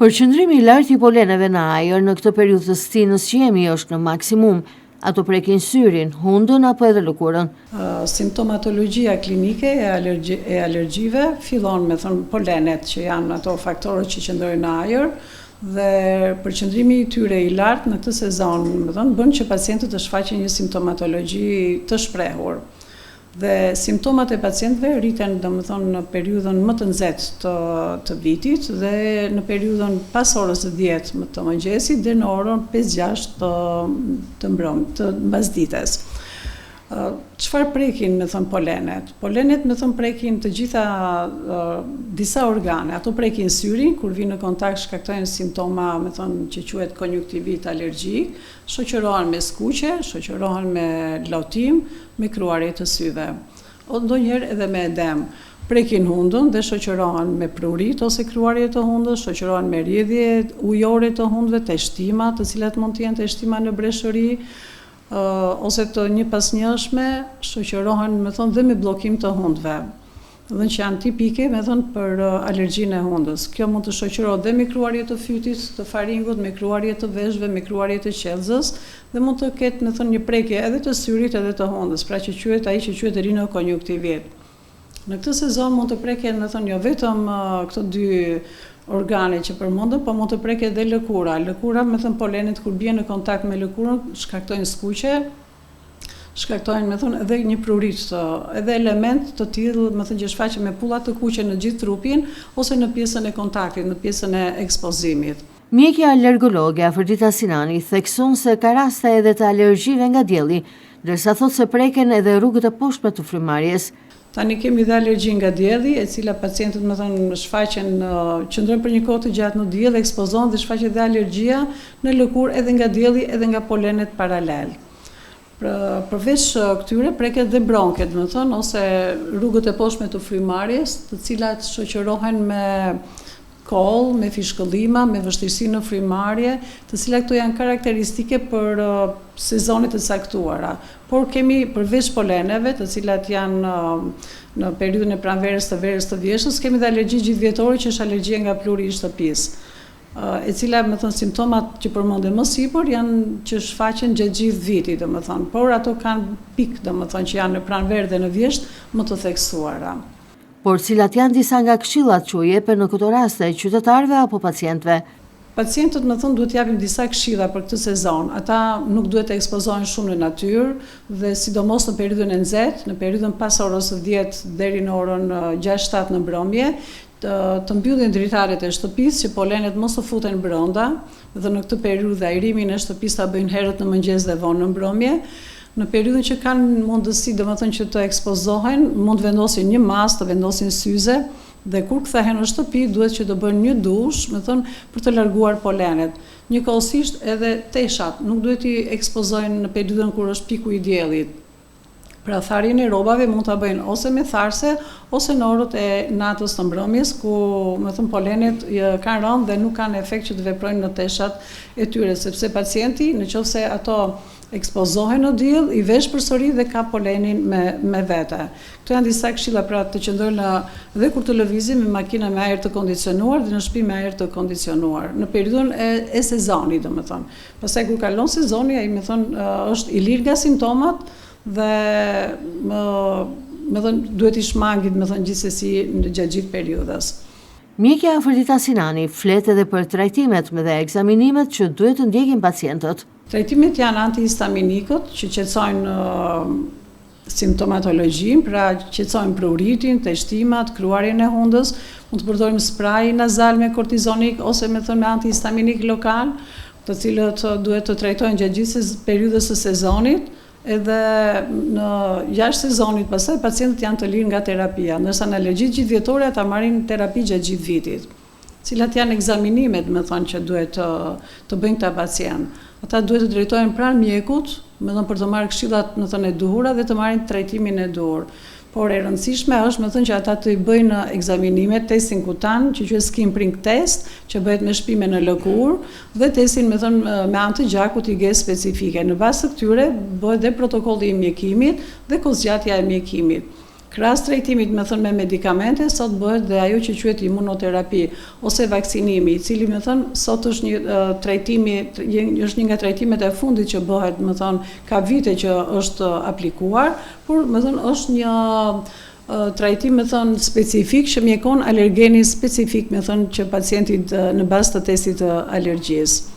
Përqendrimi i lartë i poleneve në ajër në këtë periudhë të stinës që jemi është në maksimum. Ato prekin syrin, hundën apo edhe lëkurën. Simptomatologjia klinike e alergjive fillon me thënë polenet që janë ato faktorët që qëndrojnë në ajër dhe përqendrimi i tyre i lartë në këtë sezon, me thënë, bën që pacientët të shfaqin një simptomatologji të shprehur. Dhe simptomat e pacientëve rriten, domethënë, në periudhën më të nxehtë të të vitit dhe në periudhën pas orës 10 të mëngjesit deri në orën 5-6 të të mbrëm, të mbasdites. Çfarë prekin, me thënë, polenet? Polenet, me thënë, prekin të gjitha disa organe. Ato prekin syrin, kur vijnë në kontakt shkaktojnë simptoma, me thënë, që quhet konjunktivit alergjik, Shoqërohen me skuqje, shoqërohen me lotim, me kruarje të syve. O ndonjëherë edhe me edemë. Prekin hundën dhe shoqërohen me prurit ose kruarje të hundës, shoqërohen me rrjedhje ujore të hundëve, teshtima, të cilat mund të jenë teshtima në breshëri, ose të njëpasnjëshme, shoqërohen, me thënë, dhe me bllokim të hundëve. Domethënë që janë tipike, me thënë, për alergjinë e hundës. Kjo mund të shoqërohet dhe me kruarje të fytit, të faringut, me kruarje të veshëve, me kruarje të qelzës dhe mund të ketë, me thënë, një prekje edhe të syrit edhe të hundës, pra që quhet ai që quhet rinokonjuktivit. Në këtë sezon mund të preken, me thënë, jo vetëm këto dy organe që përmendëm, po mund të preket dhe lëkura. Lëkura, me thënë, polenet kur bien në kontakt me lëkurën shkaktojnë skuqje, shkaktojnë, me thënë, edhe një prurit të, edhe element të tillë, me thënë që shfaqen me pulla të kuqe në gjithë trupin ose në pjesën e kontaktit, në pjesën e ekspozimit. Mjekja alergologe Afërdita Sinani thekson se ka raste edhe të alergjive nga dielli, ndërsa thotë se preken edhe rrugët e poshtme të frymëmarrjes. Tani kemi dhe alergji nga dielli, e cila pacientët, me thënë, shfaqen, qëndrojnë për një kohë të gjatë në diell, ekspozohen dhe shfaqet dhe alergjia në lëkurë edhe nga dielli edhe nga polenet paralel. Përveç këtyre preket dhe bronket, domethënë, ose rrugët e poshtme të frymëmarrjes, të cilat shoqërohen me kollë, me fishkëllima, me vështirësi në frymëmarrje, të cilat këto janë karakteristike për sezone të caktuara. Por kemi përveç poleneve, të cilat janë në periudhën e pranverës, të verës, të vjeshtës, kemi dhe alergji gjithëvjetore që është alergjia nga pluhuri i shtëpisë. E cila, me thënë, simptomat që përmendëm më sipër janë që shfaqen gjatë gjithë vitit, domethënë, por ato kanë pik, domethënë, që janë në pranverë dhe në vjeshtë më të theksuara. Por cilat janë disa nga këshillat që u jepen në këto raste qytetarëve apo pacientëve? Pacientët, me thënë, duhet të japim disa këshilla për këtë sezon. Ata nuk duhet të ekspozohen shumë në natyrë dhe sidomos në periudhën e nxehtë, në periudhën pas orës 10 deri në orën 6-7 në mbrëmje, Të të mbyllin dritaret e shtëpisë që polenet mos të futen brenda dhe në këtë periudhë ajrimin e shtëpisë ta bëjnë herët në mëngjes dhe vonë në mbrëmje. Në periudhën që kanë mundësi, domethënë që të ekspozohen, mund të vendosin një maskë, të vendosin syze dhe kur kthehen në shtëpi duhet që të bëjnë një dush, domethënë për të larguar polenet. Njëkohësisht edhe teshat nuk duhet t'i ekspozojnë në periudhën kur është piku i diellit. Pra tharjen e rrobave mund ta bëjnë ose me tharëse ose në orët e natës të mbrëmjes ku, me thënë, polenet kanë rënë dhe nuk kanë efekt që të veprojnë në teshat e tyre, sepse pacienti në qoftë se ato ekspozohen në diell, i vesh përsëri dhe ka polenin me me vete. Këto janë disa këshilla pra të qëndrojnë në dhe kur të lëvizin me makina me ajër të kondicionuar dhe në shtëpi me ajër të kondicionuar, në periudhën e e sezonit, domethënë. Pastaj kur kalon sezoni, ai me thënë është i lirë nga simptomat dhe me thënë duhet t'i shmangit me thënë gjithsesi gjatë gjithë periudhës. Mjekja Afërdita Sinani flet edhe për trajtimet dhe ekzaminimet që duhet të ndjekin pacientët. Trajtimet janë antihistaminikët që qetësojnë simptomatologjinë, pra qetësojnë pruritin, teshtimat, kruarjen e hundës, mund të përdorim spray nazal me kortizonik ose me thënë me antihistaminik lokal, të cilët duhet të trajtojnë gjatë gjithë periudhës së sezonit, edhe në jashtë sezonit pastaj pacientët janë të lirë nga terapia, ndërsa në alergjitë gjithëvjetore ata marrin terapi gjatë gjithë vitit. Cilat janë ekzaminimet, me thënë, që duhet të, të bëjnë këta pacientë? Ata duhet të drejtohen pranë mjekut, me thënë, për të marrë këshillat, me thënë, e duhura dhe të marrin trajtimin e duhur. Por e rëndësishme është, me thënë, që ata të bëjnë ekzaminimet, testin kutan, që quhet skin prick test, që bëhet me shpime në lëkurë, dhe testin, me thënë, me anë të gjakut IgE specifike. Në bazë të këtyre bëhet dhe protokolli i mjekimit dhe kohëzgjatja e mjekimit. Krahas trajtimit, me thënë, me medikamente, sot bëhet dhe ajo që quhet imunoterapi ose vaksinimi, i cili, me thënë, sot është një trajtimi, është një nga trajtimet e fundit që bëhet, me thënë, ka vite që është aplikuar, por, me thënë, është një trajtim, me thënë, specifik që mjekon alergenin specifik, me thënë, që pacientit në bazë të testit të alergjisë.